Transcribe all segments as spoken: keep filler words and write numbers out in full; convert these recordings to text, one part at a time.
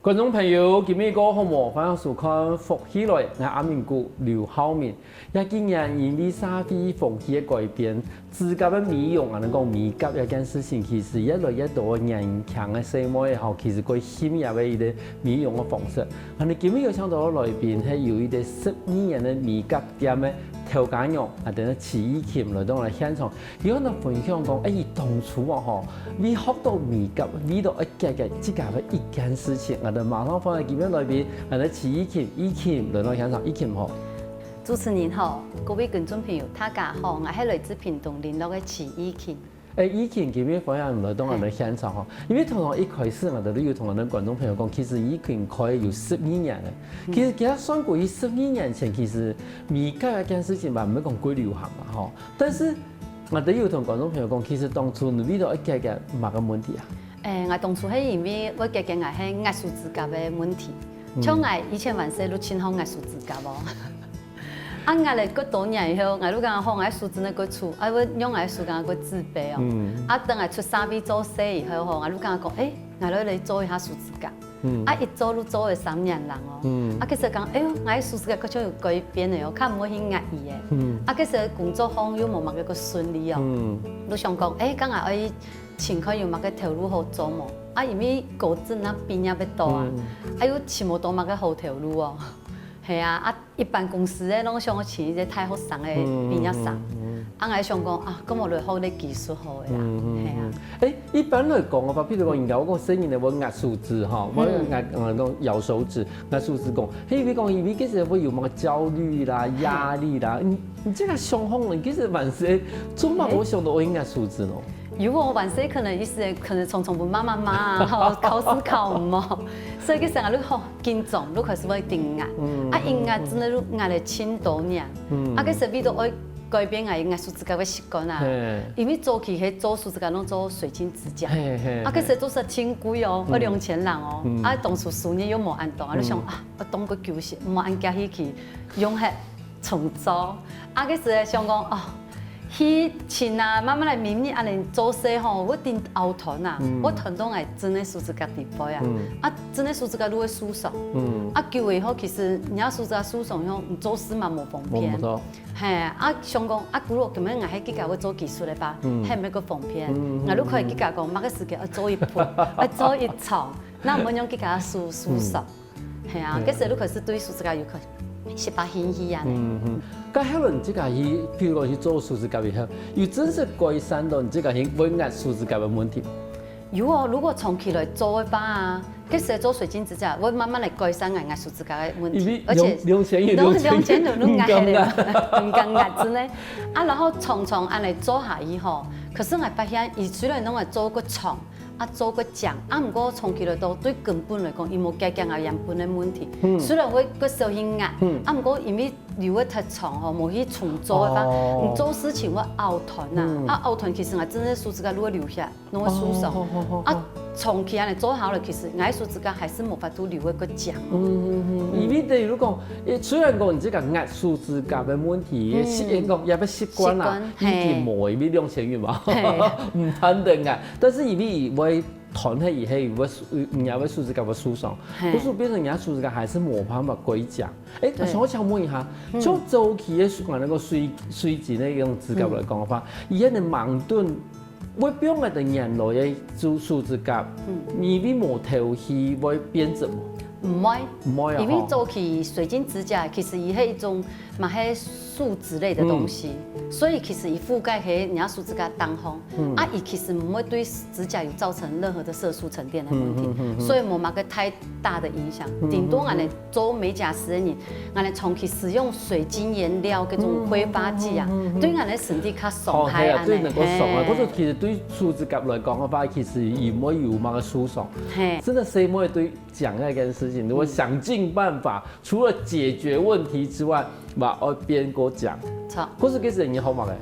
觀眾朋友，今晡日過好無？歡迎收看《福氣來》，𠊎阿明哥劉浩明。這幾年因為社會風氣个改變，指甲个美容啊，人講美甲這件事情，其實越來越多个年輕个細妹吼，其實過興這个一個美容个方式。啊，𠊎今晡日有請到个來賓，係有一個十二年个美甲店个頭家娘，啊，等於徐義琴來到𠊎等現場。 佢有分享講，欸，佢當初啊吼，為學到美甲，為到愛解決自家个一件事情，𠊎兜馬上歡迎今晡日來賓，𠊎兜徐義琴，義琴來到現場，義琴好。主持人好，各位觀眾朋友，大家好，𠊎係來自屏東麟洛个徐義琴。欸，義琴今晡日歡迎來到𠊎兜現場吼，因為通常一開始𠊎兜有同𠊎兜觀眾朋友講，其實義琴開有十二年了，其實佢算過，佢十二年前其實美甲這件事情吧，毋係講過流行嘛吼，但是 𠊎兜有同觀眾朋友講，其實當初你為到愛解決麼个問題啊？欸，𠊎當初係因為𠊎解決𠊎係齧手指甲个問題。像𠊎以前還細就盡好齧手指甲哦。啊，齧了過多年以後，𠊎就感覺吼，𠊎手指呢過粗，啊，𠊎用𠊎手感覺過自卑哦。啊，等𠊎出社會做事以後吼，𠊎就感覺講，欸，𠊎來來做一下手指甲。 啊，一做就做了三年零哦。啊，其實講，哎喲，𠊎个手指甲好像有改變了哦，較毋會去齧佢了。啊，其實工作上又無麼个个順利哦。就想講，哎，敢𠊎愛尋看有麼个頭路好做無？啊，因為高職啊畢業也多啊，啊又尋無到麼个好頭路哦。係啊，啊 一般公司个攏想愛請一個大學生个畢業生。啊，𠊎想講啊，該無來學个技術好个啦，係啊。欸，一般來講个話，譬如講，人家會講細人仔會齧手指吼，會齧，嗯，講咬手指、齧手指公，係因為講，因為其實會有麼个焦慮啦、壓力啦，你你這個想法呢，其實還細，做麼會想到會齧手指呢？ 有哦，還細可能意思可能常常分媽媽罵啊，吼，考試考毋好，所以該時𠊎就吼緊張，就開始會緊齧。啊，緊齧真个就齧了盡多年。啊，該時為到愛改變𠊎个齧手指甲个習慣啊，因為早期係做手指甲攏做水晶指甲，啊，該時做煞盡貴哦，愛兩千零哦，啊，當初收入又無恁多，啊，就想啊，愛當个久息，毋好恁遽去去用忒。 重做。啊，該時想講，哦，去尋啊，慢慢來每日恁樣做事吼，𠊎頂拗斷啊，𠊎斷到𠊎真个手指甲底背啊。啊，真个手指甲就會受傷。啊，久了以後，其實人家手指甲受傷以後，你做事嘛無方便。無錯。係，啊，想講，啊，如果今日𠊎係自家會做技術个話，係毋係較方便？𠊎就可以自家講，麼个時間愛做一步，愛做一場，該毋會讓自家手受傷。 係啊，該時就開始對手指甲有開始發興趣啊。嗯嗯。該後來你自家去，譬如講去做手指甲以後，有真實改善到你自家會齧手指甲个問題？有哦，如果長期來做个話啊，該時做水晶指甲，會慢慢來改善𠊎齧手指甲个問題，因為而且兩兩千元，兩千元，兩千元，毋敢齧，毋敢齧，真个。啊，然後常常恁樣做下去吼，可是𠊎發現，佢雖然攏會做較長， 啊，做較靚，啊，毋過長期來講，對根本來講，佢無解決𠊎原本个問題。雖然𠊎較少去齧，啊，毋過因為留个忒長吼，無去重做个話，你做事情會拗斷啊，啊，拗斷其實𠊎真个手指甲就會流血，攏會受傷。啊，長期恁樣做下來，其實𠊎手指甲還係無法度留个較靚。嗯嗯嗯，因為等於講，雖然講你這個齧手指甲个問題，習慣講也不習慣啦，已經無，因為兩千元嘛，毋盼得齧。 但是因為會斷忒以後，會，人家會手指甲會受傷，故所變成人家手指甲還係無辦法改正。欸，想要請問一下，像早期个，啊，該個水水晶个該種指甲來講个話，佢个矛盾會變个，原來个手手指甲，因為無頭去會變質無？毋會，毋會啊，因為早期水晶指甲其實佢係一種 嘛係樹脂類个東西，所以其實佢覆蓋係人家手指甲頂項，啊，佢其實毋會對指甲油造成任何个色素沉澱个問題，所以無麼个太大个影響。頂多𠊎等做美甲師个人，𠊎等長期使用水晶原料該種揮發劑啊，對𠊎等身體較傷害恁樣。哦，係啊，對，能夠傷害。嘿。或者其實對手指甲來講个話，其實佢毋會有麼个受傷。嘿。真个細妹對講這件事情，如果想盡辦法 除了解決問題之外，嘛愛變過靚。著。可是其實你好嘛个？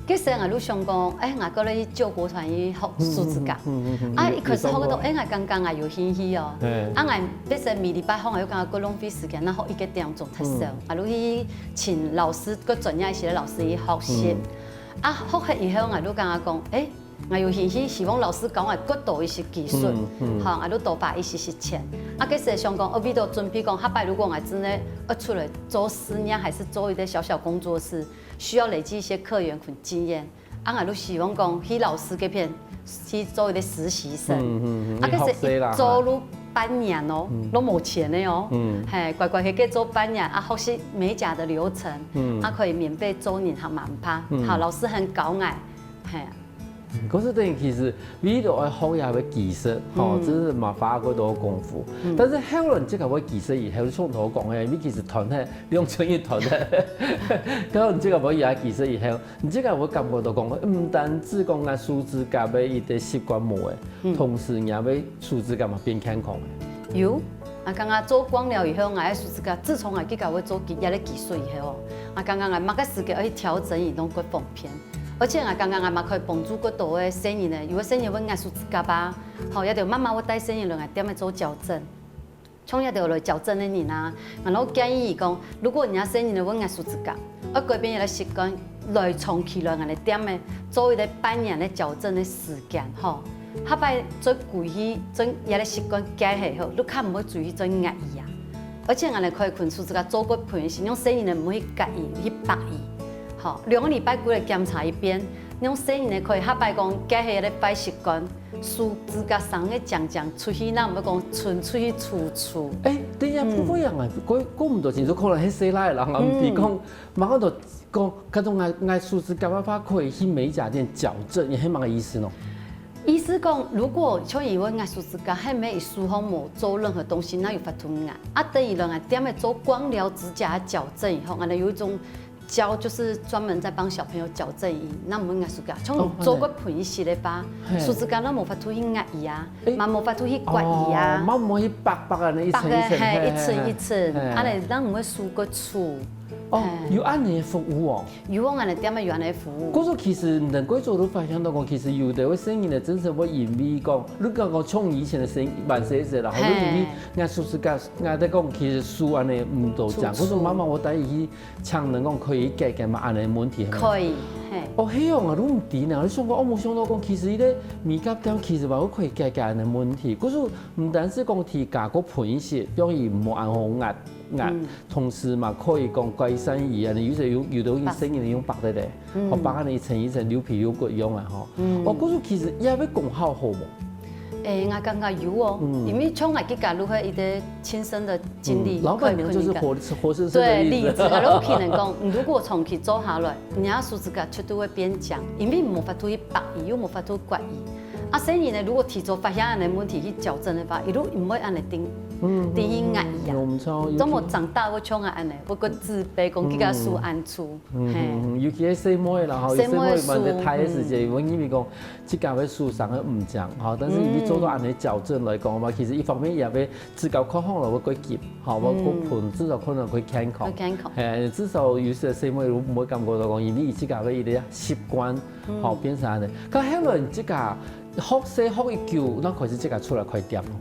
其實𠊎就想講，欸，𠊎過來去救國團去學手指甲。啊，一開始學到，欸，𠊎感覺𠊎有興趣哦。啊，𠊎其實每禮拜學，𠊎又感覺過浪費時間，然後一個點鐘忒少。𠊎就去請老師，過專業一些个老師去學習。啊，學了以後，𠊎就感覺講，欸， ，𠊎有興趣，希望老師教𠊎較多一息技術，嗯，嗯。吼，𠊎就多花一息時間。啊，該時想講，哦，為著準備講，下擺如果𠊎真个愛出來做事業，還係做一個小小工作室，需要累積一些客源同經驗。啊，𠊎就希望講，去老師該片去做一個實習生。嗯，嗯，嗯，啊，該時一做就半年哦，嗯。都無錢个哦。嗯。嘿，乖乖去該做半年，啊，學習美甲的流程，嗯。啊，可以免費做人客嘛，毋怕。嗯。好，老師很高𠊎，嘿。 嗯，可是等於其實為著愛學這个技術，吼，嗯。真係嘛花過多功夫。嗯。但是後來你這个會技術以後，像頭講个，你其實斷忒，兩千一斷忒，到你這个會有技術以後，你這个會感覺到講，毋單止講𠊎手指甲个一個習慣無个，嗯。同時你个手指甲嘛變健康个。有，啊，剛剛做光療以後，𠊎个手指甲，自從𠊎自家會做技，這个技術以後哦，啊，剛剛𠊎麼个時間愛去調整，佢都較方便。 而且𠊎感覺𠊎嘛可以幫助較多个細人仔，有个細人仔會壓手指甲啊，吼，也就媽媽會帶細人來𠊎店仔做矯正。像這兜來矯正个人啊，𠊎都建議佢講，如果你个細人仔會壓手指甲，愛改變這个習慣，來長期來𠊎个店仔做一個半年个矯正个時間，吼。下擺再歸去，將這个習慣改好，你較毋會追去再壓佢啊。 而且𠊎等可以分手指甲做較平時，讓細人仔毋會去夾佢、去縛佢。吼，兩個禮拜過來檢查一遍，讓細人仔可以下擺講，該係一個壞習慣，手指甲生个靚靚出去，哪毋會講伸出去粗粗。欸，等一下，嗯。不過樣啊，過，過毋多清楚，可能係細倈仔啦，嗯。比講，馬上就講，看到𠊎，𠊎手指甲个話，可以去美甲店矯正，也係麼个意思呢？ 意思講，如果像佢會壓手指甲，還無手項無做任何東西，哪有法度壓？啊，等佢來𠊎店仔做光療指甲矯正以後，𠊎等有一種膠，就是專門在幫小朋友矯正佢，哪毋會壓手甲。像哦，你做過平時个話，嘿。手指甲哪無法度去壓佢啊，欸。嘛無法度去刮佢啊。哦，嘛無去縛縛啊，那一層一層，縛个，嘿，嘿，一層一層，嘿，嘿。恁呢哪毋會手較粗。 哦，嘿。有恁呢个服務哦。有哦，𠊎等店仔有恁呢个服務。故所其實你等過早都發現到講，其實有个細人仔真係會因為講，你講講像以前个細，還細个啦，吼，嘿。你因為𠊎手指甲，𠊎在講，其實手恁呢毋多講，粗粗。故所媽媽𠊎帶佢去，常能講可以解決嘛恁呢个問題，係無？可以，嘿。哦，係哦，𠊎都毋知呢，𠊎想講，哦，無想到講，其實一個美甲店其實嘛，可以解決恁呢个問題。故所毋單止講提價格便宜些，容易無恁好壓。 啊，嗯。同時嘛，可以講改善佢啊，有些用，有兜用細人仔用縛个咧，嗯。哦，縛恁呢一層一層，溜皮溜骨用啊，吼。嗯。哦，故所其實也會功效好無？欸，𠊎感覺有哦，嗯。因為像𠊎自家就係一個親身的經歷，嗯，老闆娘就是活，可以分你講。活生生的例子。對，例子，𠊎都可能講，如果長期做下來，你个手指甲絕對會變靚，因為無法度去縛佢，又無法度刮佢。 啊，細人仔呢，如果提早發現恁呢問題去矯正个話，佢就毋會恁呢定，嗯，定去壓佢啊。嗯，有錯，有錯。這麼長大會像𠊎恁呢，會較自卑，講自家手恁粗，嗯，嘿。嗯，尤其係細妹啦，吼，細妹个手，細妹嘛，在大个時節，嗯。因為講，自家个手生得毋靚，吼，但是你做到恁呢矯正來講嘛，嗯。其實一方面也會指甲看起來會較緊，吼，會較平，嗯。至少看起來較健康。較健康。嘿，至少有些細妹毋會感覺到講，因為自家个一個習慣，嗯。吼，變成恁呢。該後來自家 學生學一久，哪開始自家出來開店咯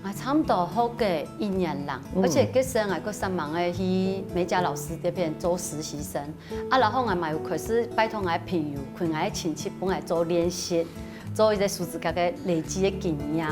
？𠊎差毋多學个一年零，嗯。而且該時𠊎還煞猛个去美甲老師該片做實習生。啊，然後𠊎嘛有開始拜託𠊎个朋友，分𠊎个親戚分𠊎做練習，做一個手指甲个累積个經驗。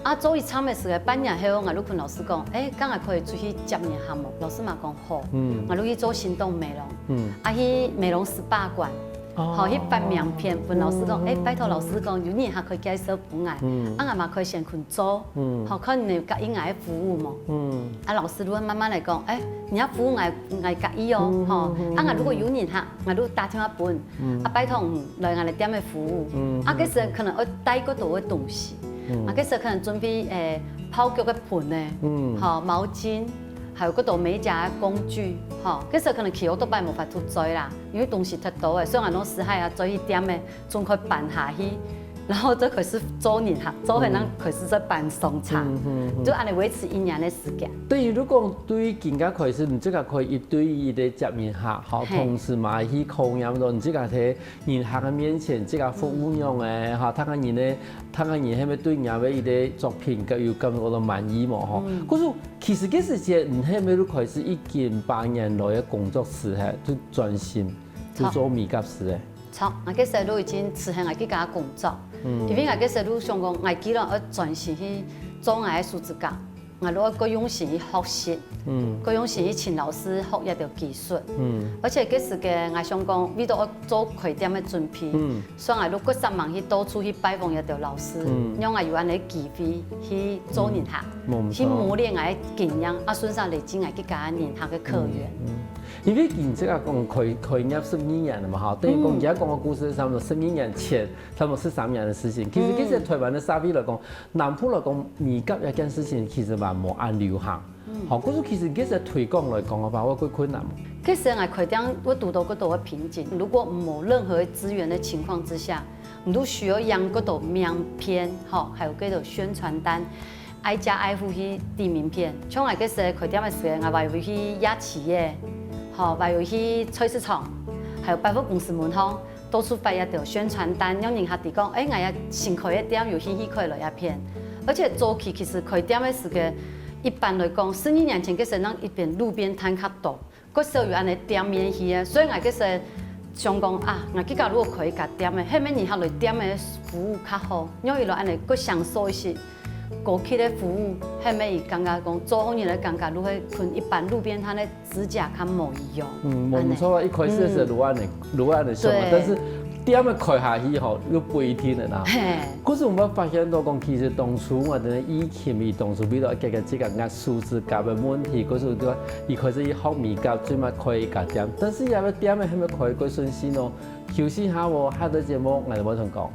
啊，做一站个時間，半年後，𠊎就分老師講，欸，敢𠊎可以出去接人客無？老師嘛講好。嗯。𠊎就去做行動美容，嗯。啊，去美容S P A館。 哦。吼，去發名片，分老師講，欸，拜託老師講，有人客可以介紹分𠊎，嗯。啊，𠊎嘛可以先去做，嗯。吼，看你有佮意𠊎个服務無？嗯。啊，老師就會慢慢來講，欸，你个服務𠊎，𠊎佮意哦，嗯，吼，嗯，嗯，啊，𠊎如果有人客，𠊎就打電話分，嗯。啊，拜託，嗯，來𠊎个店个服務，嗯，啊，該時可能愛帶較多个東西，嗯。啊，該時可能準備，欸，泡腳个盆呢，嗯。吼，毛巾， 還有較多美甲个工具，吼，其實可能騎oo-tóo-bái無法度載啦，因為東西忒多了，所以𠊎攏私下啊載去店仔，總可以搬下去，然後再開始做人客，做下人開始再搬商場，嗯，嗯，嗯。就恁呢維持一年个時間。等於如果對今个開始，你自家可以一對一个接人客，吼，嘿。同時嘛去考驗到你自家在人客个面前，自家服務樣仔，嗯。吼，看看人个 看看人係毋係對人个一個作品个有感覺到滿意無吼。嗯。可是其實該時節，你係毋係就開始已經八年來个工作室係，就專心就做美甲師个？著，𠊎該時就已經辭忒𠊎自家个工作，因為𠊎該時就想講，𠊎既然愛專心去做𠊎个手指甲，𠊎就愛過用心去學習，過用心去尋老師學這兜技術。而且該時个𠊎想講，為著愛做開店个準備，所以𠊎就過煞猛去到處去拜訪這兜老師，讓𠊎有恁仔機會去做人客，去磨練𠊎个經驗，啊，順續累積𠊎自家个人客个客源。 因為你這个講開，開業十二年了嘛，吼，等於講，嗯。你這講个故事差不多十二年前，差不多十三年个事情。其實，嗯。其實台灣个社會來講，南部來講，美甲這件事情其實還無恁流行。嗯。吼，故所其實你這推廣來講个話，會較困難無？其實𠊎開店，𠊎堵著較大个瓶頸。如果無任何資源个情況之下，你就需要用較多名片，吼，還有較多宣傳單， 挨家挨戶去貼名片。像𠊎該時開店个時間，𠊎還有去夜市仔，吼，還有去菜市場，還有百貨公司門口，到處發這兜宣傳單，讓人客知講，欸，𠊎這新開个店有興趣可以來這片。而且早期其實開店个時間，一般來講，十二年前該時正一般路邊攤較多， 較少有恁仔店面去啊，所以𠊎該時想講啊，𠊎自家如果開一家店仔，係毋係人客來店仔服務較好，因為佢來恁仔較享受一息高級个服務，係毋係佢感覺講做好人个感覺，就係同一般路邊攤个指甲較無一樣。嗯，無，恁仔。無錯啊，一開始个時候，嗯。就恁仔，就恁仔想啊，對。但是店仔開下去吼，又不一定了啦。嘿。 可是𠊎發現到講，其實當初𠊎等个疫情，佢當初為了解決這个𠊎手指甲个問題，可是就佢開始去學美甲，最尾開一家店。但是這个店仔還無開過順序哦。休息下哦，下个節目𠊎等會同講。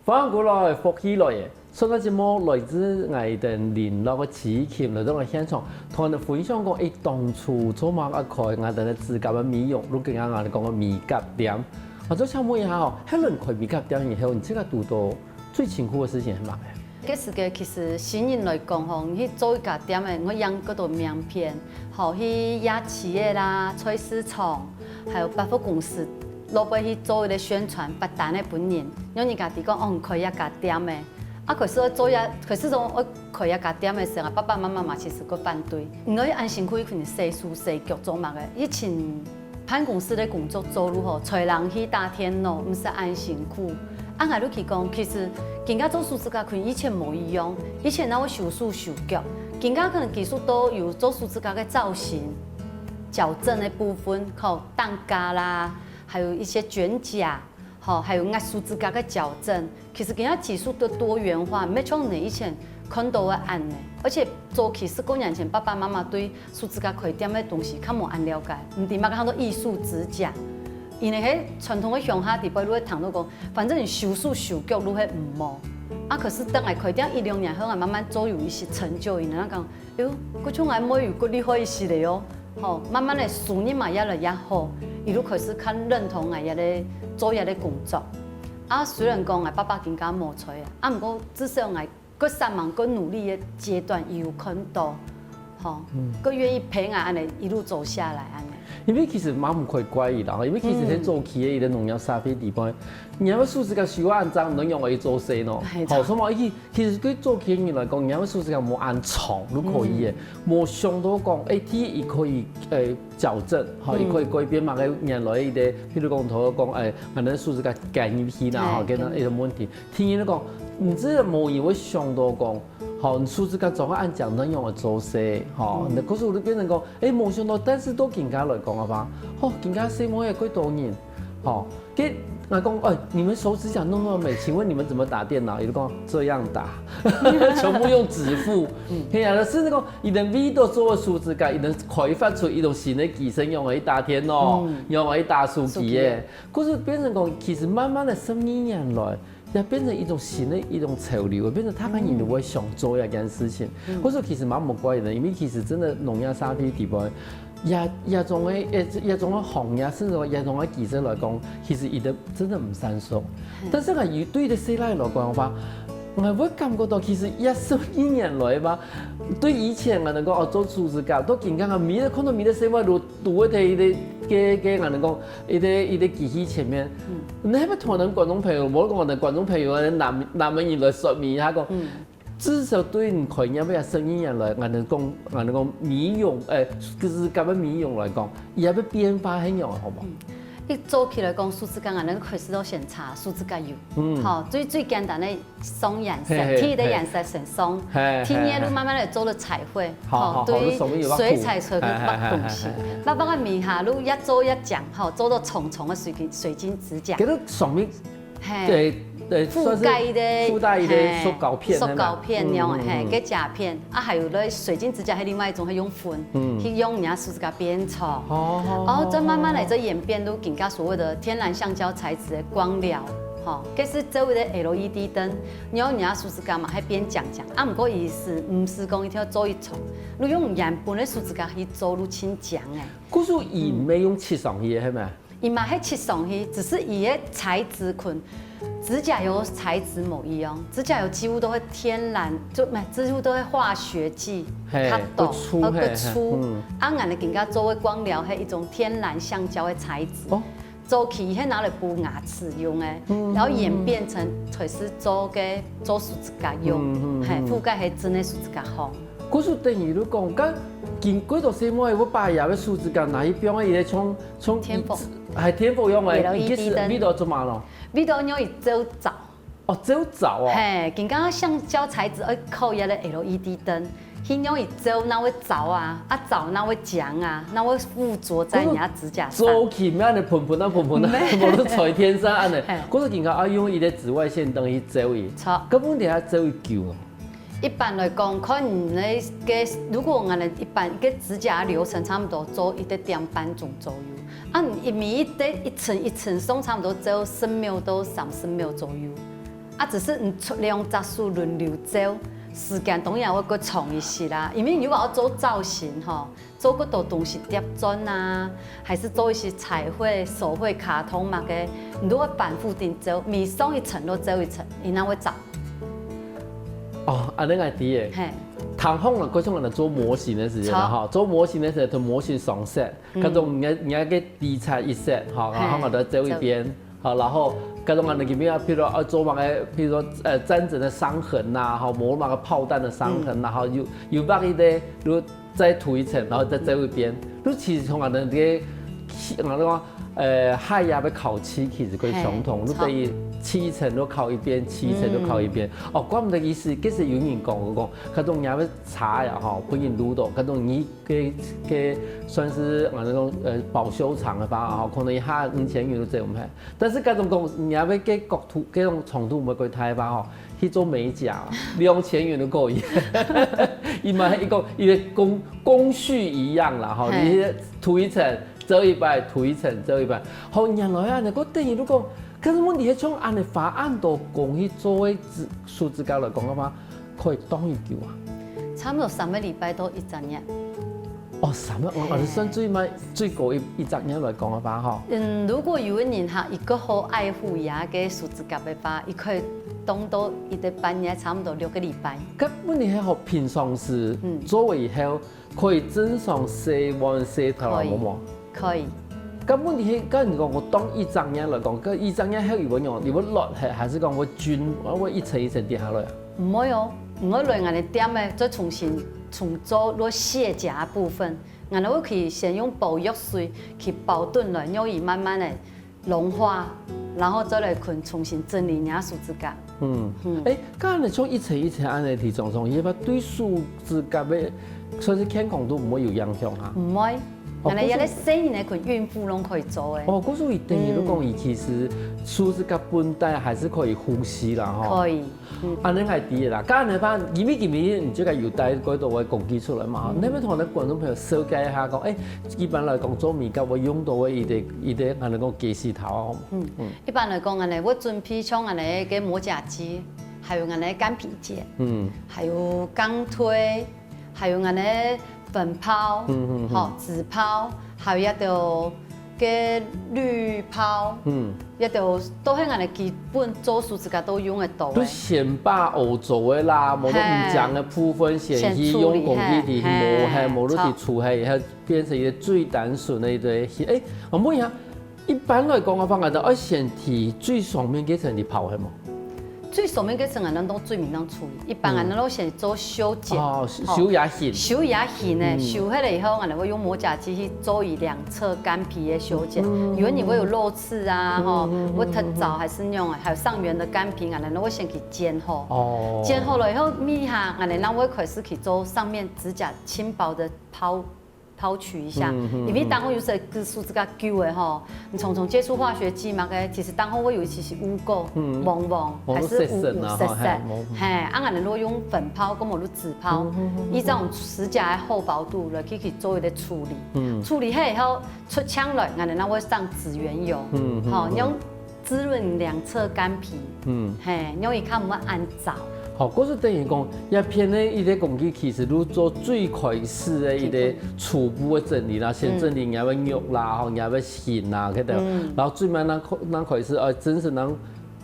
歡迎過來，福氣來了！上个節目來自𠊎等麟洛个徐琴來到𠊎現場，同𠊎等分享講，欸，當初做麼个開𠊎等个指甲个美容，就係𠊎等講个美甲店。啊，就請問一下吼，係你開美甲店以後，你自家堵著 最辛苦个事情係麼个？該時節其實新人來講吼，你去做一家店仔，你愛用較多名片，吼，去夜市仔啦、菜市場，還有百貨公司，落尾去做一个宣傳，發單仔分人，讓人家知講，哦，你開這家店仔。啊，可是做這，可是講愛開這家店仔時，爸爸媽媽嘛其實較反對。你愛恁辛苦去洗手洗腳做麼个？以前 辦公室个工作做就好，𢯭人去打電腦，毋使恁辛苦。啊，𠊎就去講，其實今下做手指甲同以前無一樣，以前哪會修手修腳，今下可能技術都有做手指甲个造型、矯正个部分，吼，蛋嘎啦，還有一些捲甲，吼，還有𠊎手指甲个矯正。 其實今下技術个多元化，毋係像你以前看到个恁仔。而且早期十過年前，爸爸媽媽對手指甲開店个東西較無恁了解，毋知麼个喊做藝術指甲。因為係傳統个鄉下地方，就會聽到講，反正你修手修腳就係毋好。啊，可是等𠊎開店一兩年後，𠊎慢慢做有一些成就，佢等講， 喲，該像𠊎妹有較厲害一息仔哦，吼，慢慢仔收入嘛越來越好，佢就開始較認同𠊎這个做這个工作。啊，雖然講𠊎爸爸今下無在啊，啊，毋過至少𠊎較煞猛、較努力个階段，佢有看到，吼，嗯。較願意陪𠊎恁仔一路走下來恁仔。因為其實嘛毋可以怪佢啦，因為其實在早期个一个農業社會底背，嗯。你个手指甲修到恁髒，你仰會去做事呢？係，吼，所以嘛，佢 其實對早期个人來講，人个手指甲無恁長就可以个，嗯。無想到講，欸，第一，佢可以，欸，矯正，吼，嗯。佢可以改變嘛，个原來个，譬如講，頭講，欸，可能手指甲捲入去啦，吼，哎，跟那一个問題。第二講，你這个無人會想到講，吼，你手指甲長到恁長，你仰會做事，吼，嗯。那可是就變成講，欸，無想到，但是對今下來講个話，吼，今下細妹仔幾多人，吼， 該，𠊎講，欸，你們手指甲弄那麼美，請問你們怎麼打電腦？佢就講，這樣打，全部用指腹。嗯。係啊，但係該個，佢等為著做手指甲，佢等開發出一種新个技術，用來打電腦，嗯。用來打手機个。手機个。可是變成講，其實慢慢个十二年來，也變成一種新个一種潮流，變成大家人都會想做這件事情。嗯。可是其實蠻無怪个，因為其實真个農業社會底背， 這，這種个，這，這種个行業，甚至講這種个技術來講，其實佢等真个毋成熟。嗯。但是呢，佢對个細倈來講个話， 𠊎會感覺到其實這十二年來吧，對以前𠊎等講哦做手指甲，到今天啊，每日看到每日生活都都會在一個个个𠊎等講一個一個機器前面，你係不是同𠊎等觀眾朋友，無講𠊎等觀眾朋友啊，男男人來說明一下講，至少對你開業个十二年來，𠊎等講𠊎等講美容，誒，指甲个美容來講，佢个變化係仰，好無？ 一早起來講手指甲，𠊎等開始都先搽手指甲油。嗯，好，最最簡單个上顏色，第一个顏色先上，第二个就慢慢个做个彩繪，好，對，水彩彩繪畫東西，畫畫个面下，就越做越靚，好，做到重重个水晶水晶指甲。其實上面，嘿，對對，覆蓋个，覆蓋个塑膠片，塑膠片樣，嘿，个甲片，啊，還有咧水晶指甲，還另外一種，係用粉，去用人家手指甲變長。 哦然後再慢慢來再演變到今下所謂的天然橡膠材質的光療，吼，該係周圍的LED燈，你用你个手指甲嘛，還變靚靚。啊，毋過意思毋係講一定愛做一重，你用原本的手指甲去做，你盡靚誒。故所佢毋係用漆上去个，係咪？佢嘛係漆上去，只是佢个材質款，指甲油材質無一樣，指甲油幾乎都會天然，就毋係，幾乎都會化學劑，嘿較多，較粗較嘿粗嘿嗯。啊，𠊎等今下做个光療係一種天然橡膠个材質。哦早期係拿來補牙齒用个，然後演變成開始做个做手指甲用，嘿，覆蓋係真个手指甲項。故所等於你講，該經過到細妹，我把佢个手指甲拿去放在佢个像像天府，係天府樣个，有LED佢係味道做麼咯？味道用一周燥。哦，周燥哦。嘿，今下橡膠材質愛靠一个LED燈，去用一周，那會燥啊，啊燥那會僵啊，那會附着在你个指甲上。早期咩恁樣噴噴啊噴噴啊，無都在天上恁樣嘿。故所今下愛用佢个紫外線燈去照佢。錯。根本底下照佢久哦。一般來講，看你个个，如果𠊎等一般个指甲流程差不多做一个點半鐘左右，啊，你每一个一層一層上，差不多照十秒到三十秒左右。啊，只是你出兩隻手輪流照，時間當然會較長一些啦，因為如果愛做造型吼，做較多東西疊磚啊，還係做一些彩繪、手繪、卡通麼个，你都會反覆定照，每上一層都照一層，佢正會燥。哦，恁樣𠊎知誒。嘿，聽講了，過去𠊎等做模型个時節啦，好哈，做模型个時節，同模型上色，該種人家人家个底層一色，哈，嘿然後𠊎等照一遍，好，然後該種人家比如啊，譬如說呃，戰爭个傷痕呐，哈，某麼个炮彈个傷痕，然後又又畫一个，又再塗一層，然後再照一遍，就其實同𠊎等个，𠊎等講，呃，海牙个烤漆其實可以相同，嘿就等於漆一層都烤一遍，漆一層都烤一遍。哦，怪毋得意思，其實有人講講，該種人个茶呀，哈，分人擼到，該種你 个个算是啊那種呃保修廠个吧，吼，可能一下五千元都做毋起。但是該種講，你若个角度，該種長度毋會過大吧，吼，去做美甲，兩千元都可以。佢嘛一个一个工工序一樣啦，吼，嘿你塗一層，遮一擺，塗一層，遮一擺。好，原來啊，你个等於如果，可是問題係像恁樣花恁多工去做个指手指甲來講个話，可以當幾久啊？差不多三个禮拜到一隻月。哦，三个，哦，嘿算最慢最高一一隻月來講个話吼。嗯，如果有个人哈，佢个好愛護佢个手指甲个話，佢可以當到一个半月，差不多六个禮拜。該問題係好平常時嗯做了以後，可以正常洗碗洗頭啊，可以無無？可以。該問題係，該你講我當一隻月來講，該一隻月後有無用？有無落下，還是講會均，會一層一層跌下來啊？毋會哦，毋會來𠊎个店个，再重新重做落卸甲个部分，𠊎會去先用保育水去包等來，讓佢慢慢个融化，然後再來去重新整理你个手指甲。嗯，哎，該恁樣像一層一層恁樣去裝裝，佢會對手指甲个算是健康都毋會有影響啊？毋會，哦𠊎个一个細人个去孕婦攏可以做个。哦，故所佢等於你講，佢其實手指甲本底還是可以呼吸啦，吼。可以。嗯，恁樣係知个啦。該恁樣吧，因為今日你這个有帶幾多个工具出來嘛，你要同𠊎等觀眾朋友紹介一下，講，哎，一般來講做美甲會用到个一个一个，恁樣講家私頭啊，好無？嗯，一般來講，恁樣我準備像恁樣个磨甲機，還有恁樣个鋼皮剪，嗯，還有鋼推，還有恁樣个粉泡，嗯嗯嗯吼，紙泡，還有一條个濾泡，嗯，這兜都係𠊎等基本做手指甲都用得到个。就先把污糟个啦，無論毋靚个部分，先去用工具去磨，嘿，無，嘿，無就去除，嘿，變成一個最單純个一個，欸，𠊎問一下，一般來講个話，𠊎等愛先去最上面該層去泡，係無？ 最上面該層𠊎等都最面當處理，一般𠊎等都先做修剪，哦，修牙形，修牙形呢，修好了以後，𠊎等會用磨甲機去做一兩側乾皮个修剪，因為你會有肉刺啊，吼，會脫皺還係恁樣，還有上緣个乾皮，𠊎等都會先去剪好。哦，剪好了以後，尾下𠊎等會開始去做上面指甲輕薄个泡 泡取一下，因為當下有時手指甲久个吼，你常常接觸化學劑嘛，个，其實當下會有一些些污垢、黃黃，還係烏烏色色，嘿，啊，𠊎等如果用粉泡，跟無就紙泡，依照指甲个厚薄度來去去做一個處理。處理好以後出槍來，𠊎等會上指緣油，吼，用 滋潤兩側乾皮，嗯，嘿，容易較毋會恁燥。好，故所等於講，這片个一個工具其實就做最開始个一個初步个整理啦，先整理若个肉啦，吼，若个形啦，該兜，然後最尾正開，正開始，呃，正式正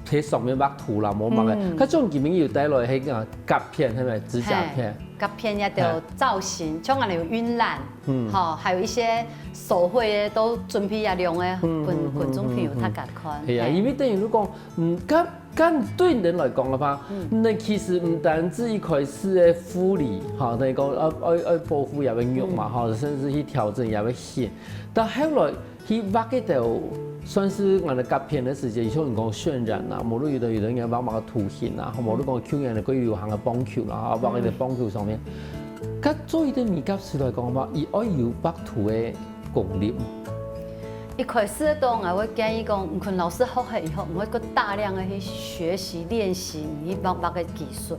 在上面畫圖啦，無麼个。該種佢等有帶來該個甲片，係無？指甲片。甲片這兜造型，像𠊎等有暈染， 嗯，吼，還有一些手繪个都準備啊，兩個分觀眾朋友大家看。係啊，因為等於如果，嗯，該，該對你等來講个話，那其實毋單止一開始个護理，吼，等於講愛，愛，愛保護這個肉嘛，吼，甚至去調整這個形，到後來去畫該兜，算係𠊎等甲片个時節，像你講渲染啊，無論有个，有个人畫畫个圖形啊，無論講舊年个過流行个棒球啦，畫該个棒球上面。 該做一個美甲師來講嘛，佢愛有畫圖个功力。一開始个當，𠊎會建議講，你同老師學了以後，你愛過大量个去學習、練習你畫畫个技術。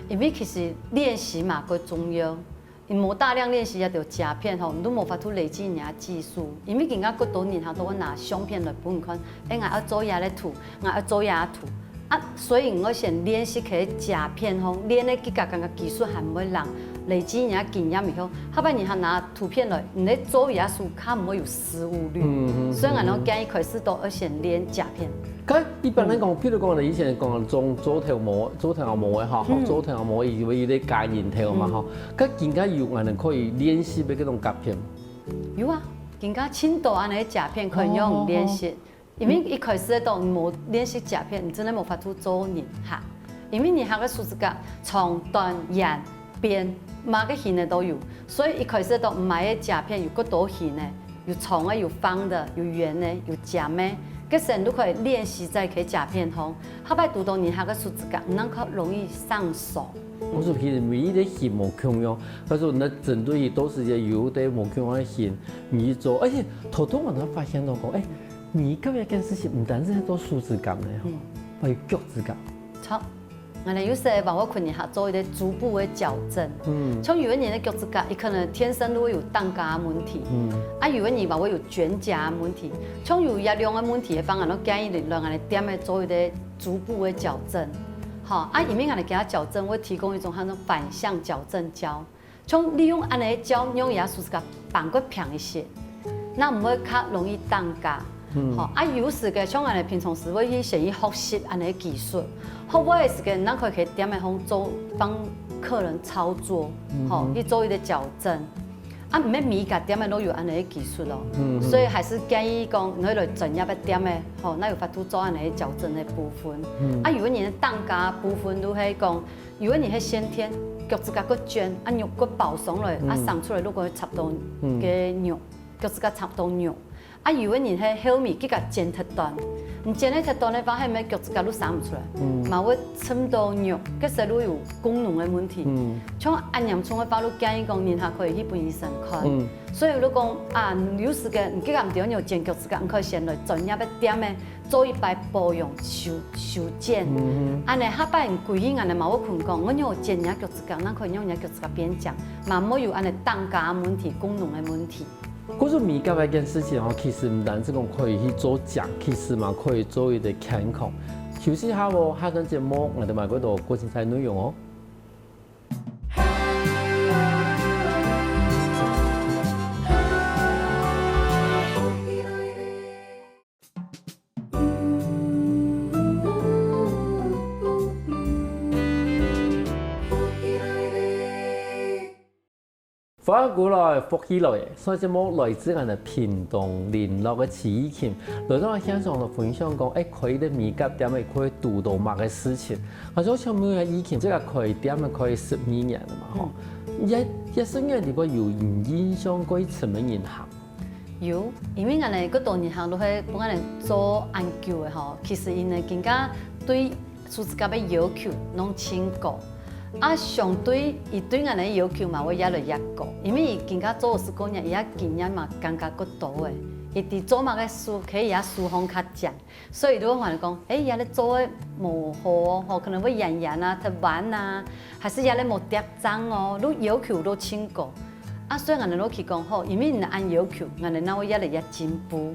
因為其實練習嘛，過重要。你無大量練習，這兜甲片吼，你都無法度累積你个技術。因為今下過多人哈，都會拿相片來分你看，欸，𠊎愛做這個圖，𠊎愛做這個圖。 啊，所以你愛先練習該甲片吼，練个自家感覺技術還毋會爛，累積你个經驗以後，下擺人客拿圖片來，你个做个時較毋會有失誤率。所以𠊎會建議開始都愛先練甲片。該一般來講，譬如講，你以前講做，做頭毛，做頭毛个吼，做頭毛以為有个假人頭嘛吼，該應該有恁樣可以練習个該種甲片。有啊，應該盡多恁樣个甲片可以用練習。 因為一開始个當無練習甲片，你真个無法度做人客。因為人客个手指甲長短、圓、扁，麼个形个都有，所以一開始个當買个甲片有過多形个，有長个、有方个、有圓个、有尖个，該時你都可以練習在該甲片項，下擺堵到人客个手指甲，你正較容易上手。故所其實每一個形無共樣，但是𠊎等針對於都係有兜無共樣个形，你去做，而且頭頭𠊎正發現到講，欸， 美甲這件事情毋單淨係做手指甲个吼，嗯，還有腳趾甲。著。𠊎等有時還會同人客做一個局部个矯正。嗯，像有个人个腳趾甲，佢可能天生都會有打結个問題。嗯，啊，有个人還會有捲甲个問題。像有這兩個問題个話，𠊎都建議你來𠊎等店个做一個局部个矯正。吼，啊，因為𠊎等佢个矯正會提供一種叫做反向矯正膠。 像利用恁樣个膠，讓佢个手指甲放較平一些，正毋會較容易打結。嗯，吼，啊，有時个像𠊎等平常時會去先去學習恁樣个技術，學會个時間，正可以去店个項做幫客人操作，嗯，吼，去做一個矯正。啊，毋係每一間店个都有恁樣个技術哦，嗯，所以還係建議講，你愛來專業个店个，吼，正有法度做恁樣个矯正个部分。嗯，啊，有个人打結个部分就係講， 有个人係先天腳趾甲較捲，啊，肉較薄上來，啊，生出來就會插到个肉，腳趾甲插到肉。啊，有个人係後尾佢个剪忒短，你剪忒忒短个話，係毋係腳趾甲就生毋出來，嘛會撐到肉，該時就有功能个問題。像恁嚴重个話，就建議講人客可以去分醫生看。所以就講啊，有時个你腳甲毋著，你有剪腳趾甲，你可以先來專業个店个 做一擺保養修，修剪。嗯哼，恁樣下擺歸日恁樣嘛，𠊎會同佢講，𠊎有剪若腳趾甲，正可以用若腳趾甲變靚，嘛無有恁樣打結个問題、功能个問題。故所美甲這件事情哦，其實毋單淨講可以去做靚，其實嘛可以做一個健康。休息下哦，下段節目𠊎等還有過多過精彩內容哦。歡迎過來，福氣來了。上一節目來自𠊎等屏東麟洛个徐義琴，來到現場來分享講，欸，開一個美甲店，欸，可以堵著麼个事情。啊，所以請問一下義琴，這個開店開十二年了嘛，吼，這這十二年裡背有印象最深个人客？有，因為𠊎等个多人客都係分𠊎等做恁久个吼，其實佢等更加對 手指甲个要求攏盡高。啊，相對佢對𠊎等个要求嘛會越來越高，因為佢更加做十過年，佢个經驗嘛更加較多了。佢知做麼个手，可以佢个手法較靚，所以就會同𠊎講，欸，這個做个無好哦，吼，可能會圓圓啊、忒彎啊，還係這個無貼正哦，就要求就盡高。 啊，所以𠊎等就去講，吼，因為你恁要求，𠊎等正會越來越進步。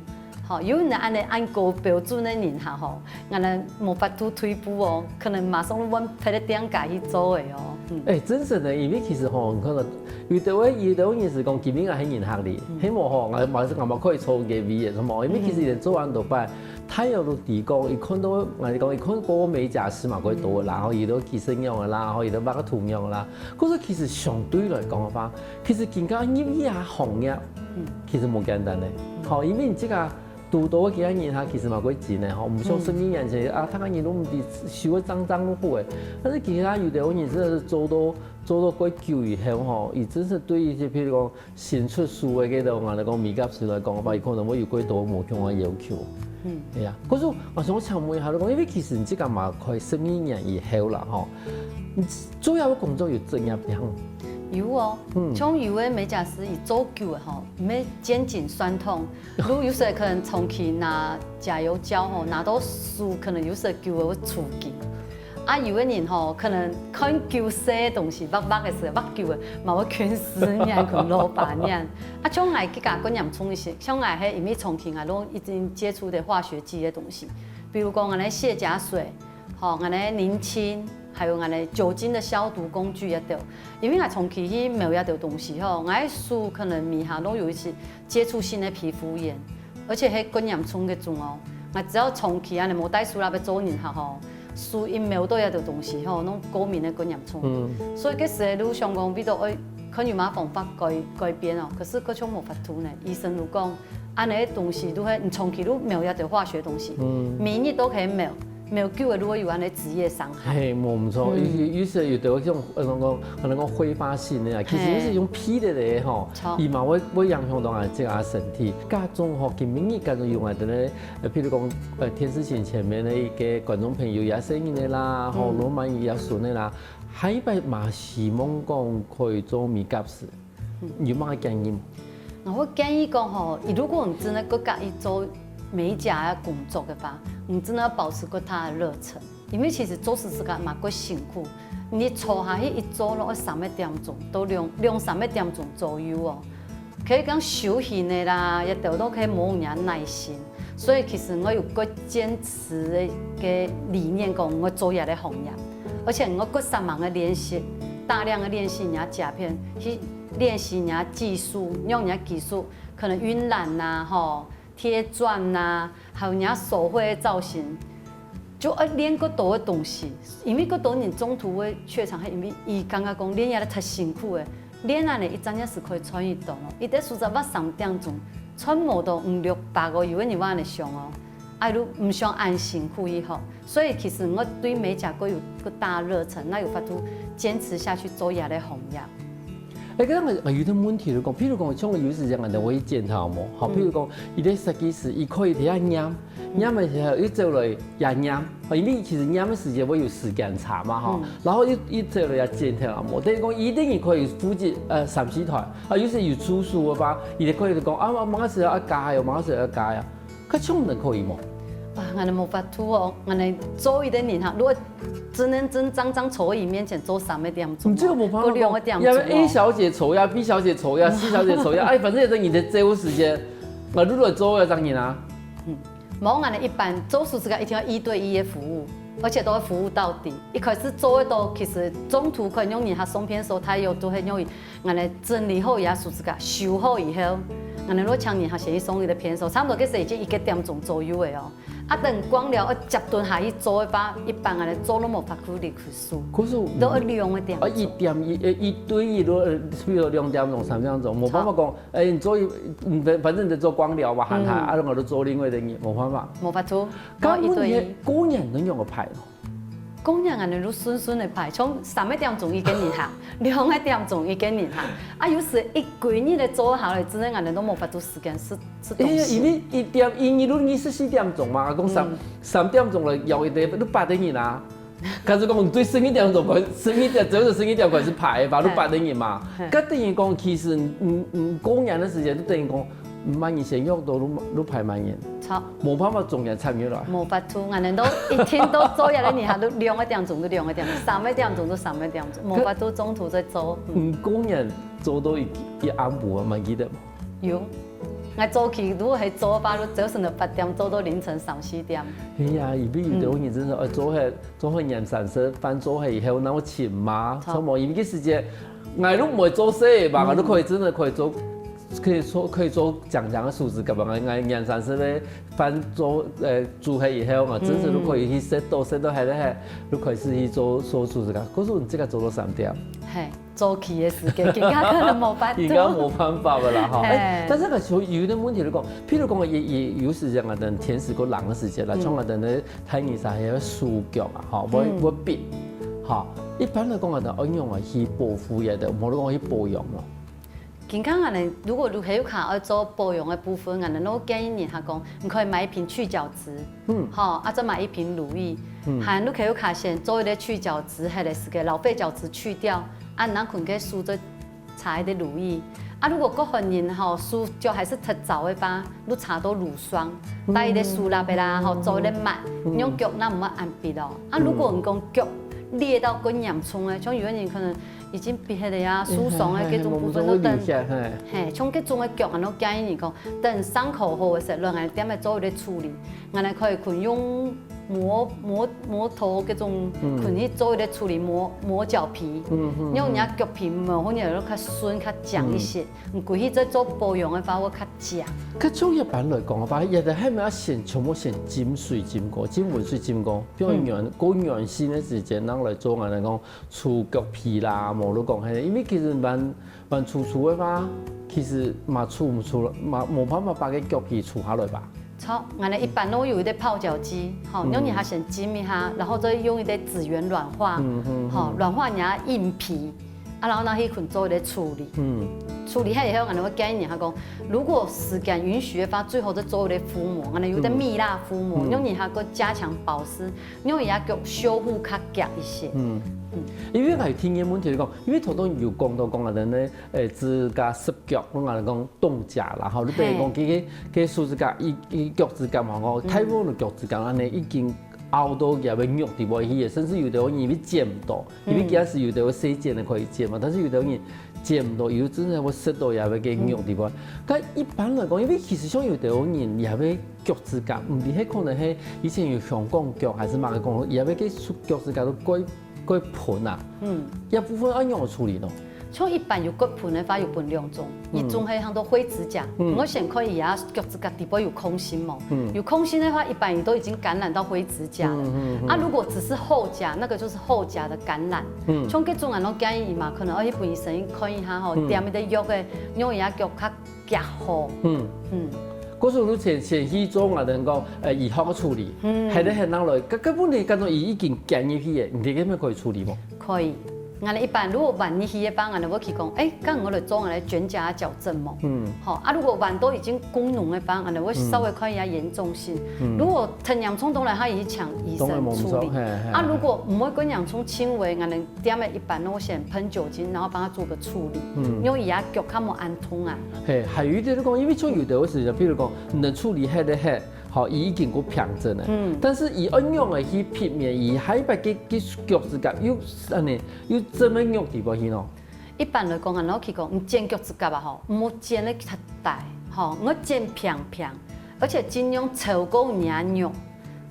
吼，有你恁樣恁高標準个人客，吼，𠊎等無法度退步哦，可能馬上就換別个店家去做个哦。嗯。欸，真實个，因為其實吼，你看到有兜个，有兜个人係講，今日𠊎係人客哩，嗯。係無吼，𠊎嘛係，𠊎嘛可以坐該位个，係無？因為其實佢等做恁多擺， 大家都知講，佢看到，𠊎講，佢看過美甲師嘛，較多啦，吼，佢都幾十年个啦，吼，佢都畫个圖樣啦。可是其實相對來講个話，其實今下入這行業，嗯。其實無簡單个。嗯。吼，因為你這個堵著个人客，其實嘛較緊个吼，毋像十二年前，嗯。啊，大家人都毋知修个正正好好个。但是其實有兜人真的係做到，做到較久以後吼，佢真係對一些，譬如講， 新出書个該兜，𠊎來講美甲師來講，話，佢可能會有較多無共个要求。嗯。係啊，可是𠊎想請問一下，你講，因為其實你這個嘛開十二年以後啦，吼，你主要个工作有做麼个？有哦，嗯。像有个美甲師，佢做久了吼，毋係肩頸痠痛，如有時可能長期拿甲油膠吼，拿到手可能有時久了會抽筋。 啊，有个人吼，可能看久勢个東西，畫畫个時候，畫久了，嘛會近視眼、近老花眼。啊，像𠊎自家較嚴重一些，像𠊎係因為長期𠊎都已經接觸个化學劑个東西，比如講𠊎个卸甲水，吼，𠊎个寧親，還有𠊎个酒精个消毒工具也都，因為𠊎長期去摸這兜東西吼，𠊎个手可能尾下都有一些接觸性个皮膚炎。 而且係較嚴重个種哦。𠊎只要長期恁樣無戴手套來做人客吼，手一摸到這兜東西吼，攏過敏个較嚴重。嗯。所以該時就想講，為著愛看有麼个方法改，改變哦，可是各種無法度呢。醫生就講，恁樣个東西就係你長期就摸這兜化學東西，嗯。每日都可以摸，摸久了就會有恁樣職業傷害。係，無毋著，嗯。有時，有時有兜種，呃，講， 可能講揮發性个啊，其實係一種皮的咧吼，著。佢嘛會，會影響到𠊎這個身體。該種吼，今晡日該種用來的咧，呃，譬如講，呃，電視機前面的一個觀眾朋友也細人个啦，吼，嗯。老滿也孫个啦，下一擺嘛希望講可以做美甲師，嗯。有麼个建議無？𠊎會建議講吼，如果你真的較佮意做美甲个工作个話，你真的要保持較大的熱忱。 因為其實做手指甲嘛較辛苦，你坐下去一做落愛三個點鐘，到兩，兩三個點鐘左右哦。可以講手型个啦，也都都可以無恁耐心，所以其實𠊎有較堅持个，个理念講，𠊎做這個行業，而且𠊎較煞猛个練習，大量个練習若甲片，去練習若技術，用若技術，可能暈染吶，吼， 貼鑽吶，還有若手繪个造型，就愛練較多个東西。因為較多人中途會退場，係因為佢感覺講練這個忒辛苦了，練恁樣一隻月係可以賺一多哦。佢个手指畫三點鐘，賺無到五六百哦，有个人會恁樣想哦。啊，就毋想恁辛苦以後，所以其實𠊎對美甲較有較大熱忱，𠊎有法度堅持下去做這個行業。 欸，該𠊎，𠊎有一個問題就講，譬如講，像有時間𠊎等會去剪頭毛，吼，嗯。譬如講，佢个設計師，佢可以佇遐染，染个時候，佢走來也染，吼，因為其實染个時間會有時間差嘛，吼。嗯。然後佢，佢走來也剪頭毛，等於講，佢等於可以負責，呃，三四台，啊，有時有助手个話，佢就可以講，啊，麼个時候愛加油，麼个時候愛加油。 較像人可以無？啊，𠊎等無法度哦，𠊎等做一個人哈，如果真真正正坐在佢面前做三個點鐘哦，你這個無辦法講，過兩個點鐘哦。要A小姐坐呀，B小姐坐呀，C小姐坐呀，哎，反正也是你的自由時間，那如果做要這樣啊。嗯，無，𠊎等一般做手指甲一定要一對一的服務，而且都會服務到底。一開始做得到，其實中途可能用人客送便所，佢又都會用 𠊎等整理好佢个手指甲，收好以後，𠊎等就請人客先去送佢个便所，差不多該時已經一個點鐘左右个哦。啊，等光療愛接等下去做个話，一般恁樣做都無法度離開手，可是都愛兩个點鐘。啊，一點一，呃，一對一都，呃，比如兩點鐘、三點鐘，無辦法講，哎，你做一，嗯，反，反正你做光療嘛，喊他，嗯。啊，我都做另外个，無辦法。無法度，該問題，一對一。過年恁樣个排咯。過年恁樣就順順个排，像三个點鐘一個人行，兩个點鐘一個人行，啊，有時一歸日个做下來，真个恁樣都無法度時間食，食東西。哎呀，因為一點，一日都二十四點鐘嘛，講三，嗯。三點鐘了，要一個，都八個人啊。假使講你對十一點鐘開，十一點，只要是十一點開始排吧，都八個人嘛。嘿。該等於講，其實，嗯，嗯，過年个時間，都等於講，滿人先約到，都，都排滿人。著。無辦法中間插入來。無法度，恁樣都一定都做下來，你還都兩个點鐘就兩个點鐘，三个點鐘就三个點鐘，無法度中途再做。嗯。嗯，過年做到一，一暗晡啊，還記得無？ 有。𠊎早期如果係做吧，就朝晨个八點做到凌晨三四點。哎呀，因為有兜人真个，嗯。呃，做下，做下年三十，飯做下以後，然後請嘛，著。做無，因為該時節，𠊎都毋會做事嘛，嗯。𠊎都可以真个可以做，可以做，可以做靚靚个手指甲嘛。𠊎，𠊎年三十个飯做，呃，煮下以後，𠊎真个都可以去食到，食到還在還，都開始去做，做手指甲。可是你這個做到三點。嘿。 早期个時間，今下可能無法度。今下無辦法个啦，吼。哎，嘿。但是呢，就有一個問題來講，譬如講，也，也有時間啊，等天時過冷个時間啦，嗯。像啊，等个太陽晒，會手腳啊，吼，會，嗯。會冰，吼。一般來講啊，等愛仰般去保護个，無論講去保養咯。今下啊，呢，如果你還有較愛做保養个部分啊，呢，𠊎建議你哈講，你可以買一瓶去角質。 嗯。吼，啊，再買一瓶乳液，嗯。還有你可以有較先做一個去角質，該個係該老廢角質去掉，啊，你拿困个手再擦一個乳液。啊，如果各份人吼，手腳還係忒燥个話，你擦到乳霜，嗯。戴一個手lap个啊，吼，做一個mat，嗯。讓腳那毋會恁冰哦。啊，嗯。如果你講腳裂到更嚴重个，像有个人可能已經變黑了呀，受傷个，嗯，該種部分都等，嘿，嘿，嘿，嘿，像該種个腳，𠊎都建議你講，等傷口好个時候，來店个做一個處理。 𠊎等可以去用磨，磨，磨頭該種，嗯。去做一個處理，磨，磨腳皮，嗯，嗯，讓人家腳皮無，或者較順、較靚一些。嗯。你過去再做保養个話，會較靚。該就一般來講个話，也係還係愛先，全部先浸水浸過，浸溫水浸過，比如軟，嗯。過軟性个時間，拿來做，𠊎等講除腳皮啦，無就講，嘿，因為其實蠻 還粗粗个話，其實嘛除毋出來，嘛無辦法把該腳皮除下來吧。著，𠊎等一般都有一個泡腳機，吼，嗯。用一下先浸一下，然後再用一個指緣軟化，嗯，嗯，吼，嗯。軟化你个硬皮，啊，然後拿去去做一個處理。嗯。處理好以後，𠊎等會建議你哈講，如果時間允許个話，最好再做一個敷膜，𠊎等有一個蜜蠟敷膜，嗯。用一下个加強保濕，用一下个修護較遽一些。嗯。嗯。因為𠊎有聽个問題講，因為頭先有講到講啊，等呢， 誒，指甲濕腳，𠊎來講凍甲啦，吼，你等於講，嘿。佢个，佢个手指甲，佢，佢腳指甲嘛，吼，嗯。大部分个腳指甲恁呢已經拗到佢个肉底背去个，甚至有兜人因為剪毋到，因為嗯。佢係有兜細剪个可以剪嘛，但是有兜人剪毋到，又真个會塞到佢个肉底背。嗯。但一般來講，因為其實像有兜人佢个腳指甲，毋知係可能係以前有香港腳還係麼个講，佢个手，腳指甲都過 骨盆啊，嗯。這部分愛仰般處理呢？像一般有骨盆个話，有分兩種，嗯。一種係喊做灰指甲，嗯。𠊎先看佢个腳指甲底背有空心無？嗯。有空心个話，一般佢都已經感染到灰指甲了。嗯，嗯，嗯。啊，如果只是後甲，那個就是後甲的感染。嗯。像這種啊，𠊎建議嘛，可能愛去分醫生看一下吼，嗯。點一個藥个，讓佢个腳較 較好。嗯。嗯。故所你先，先去做𠊎等講，呃，醫學个處理，嗯。還得還拿來，該，該問題當中佢已經捲入去个，你這個可以處理無？可以。𠊎等一般如果彎入去个話，𠊎等會去講，誒，該𠊎來做𠊎个肩胛矫正無？嗯。吼，啊，如果彎到已經功能个話，𠊎等會稍微看一下嚴重性。嗯。如果忒嚴重，當然還愛去請醫生處理。當然無錯，嘿，嘿，啊，嘿。如果毋會過嚴重輕微，𠊎等 店个一般都先噴酒精，然後幫他做個處理，嗯。因為佢个腳較無恁痛啊。嘿，還有一點就講，因為像有的時候，比如講，你个處理好个好，好，佢已經過平整了，嗯。但是佢愛仰般去避免，佢下一擺个，个腳趾甲又恁呢，又真个肉地方去喏。一般來講啊，𠊎去講，你剪腳趾甲啊吼，毋好剪得忒大，吼，愛剪平平，而且盡量超過你个肉。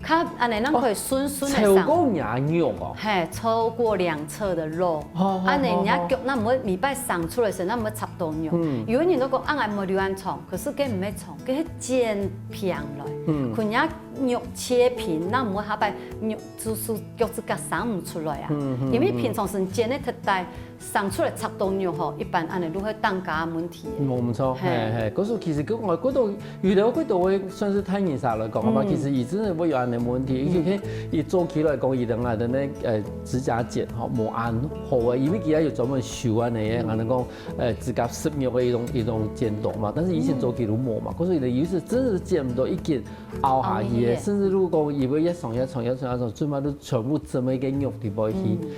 較恁呢，咱可以順順个上。哦，超過你个肉哦。嘿，超過兩側的肉。好，好，恁呢，好，好。你个腳，該毋會每擺生出來時，該毋會插到肉。嗯。有个人都講，啊，𠊎無留恁長，可是該毋係長，該係剪平來。嗯。佢个肉切平，該毋會下擺肉就係腳趾甲生毋出來啊。因為平常時剪个忒大，生出來插到肉吼，一般恁樣就會打結問題。無毋著，嘿。嘿嘿，故所其實講，𠊎覺得有兜，𠊎覺得會算係大人儕來講，好吧？其實佢真的會有恁樣問題，尤其佢早期來講，佢等啊的那呃指甲剪吼，無恁好啊，因為佢也有專門修恁樣个，可能講呃指甲食肉个一種一種剪刀嘛，但是以前早期都無嘛，故所佢等有時真的是剪毋到一根。 拗下去个，拗下去个。甚至如果講佢會越長越長越長越長，最尾都全部針到該肉底背去。嗯。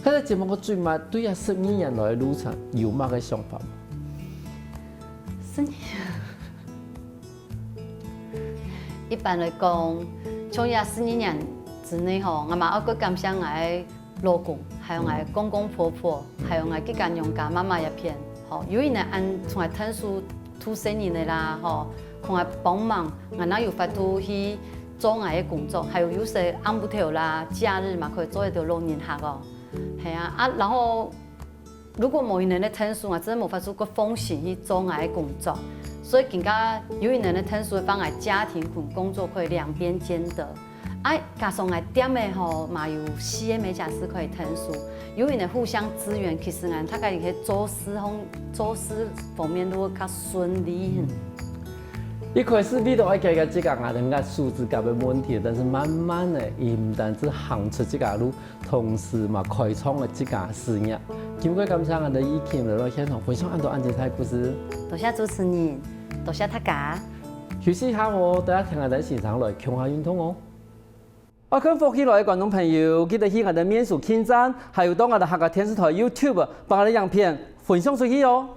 該个節目个最尾，對這十二年來个路程，有麼个想法無？十二年。一般來講，像這十二年之內吼，𠊎嘛愛過感謝𠊎个 老公，還有𠊎公公婆婆，還有𠊎自家娘家媽媽這片，吼，有佢等恁同𠊎𢯭手渡細人仔啦，吼，同𠊎幫忙，𠊎哪有法度去做𠊎个工作，還有有時暗晡頭啦、假日嘛，可以做一兜老人客哦。係啊，啊，然後如果無佢等个𢯭手，𠊎真的無法度過放心去做𠊎个工作，所以更加有佢等个𢯭手，幫𠊎家庭同工作可以兩邊兼得。 啊，加上𠊎店仔吼，嘛有四个美甲師可以𢯭手，有佢等互相支援，其實𠊎大家也可以做事方，做事方面都會較順利。一開始為著愛解決這个𠊎等个手指甲个問題，但是慢慢个，佢毋單止行出這个路，同時嘛開創了這个事業。今晡日感謝𠊎等的玉琴來到現場分享恁多恁精彩故事。多謝主持人，多謝大家。休息一下哦，大家聽𠊎等先生來共下運動哦。 愛看福氣來个觀眾朋友，記得去𠊎等面書網站，還有到𠊎等客家電視台YouTube，幫𠊎等影片分享出去哦。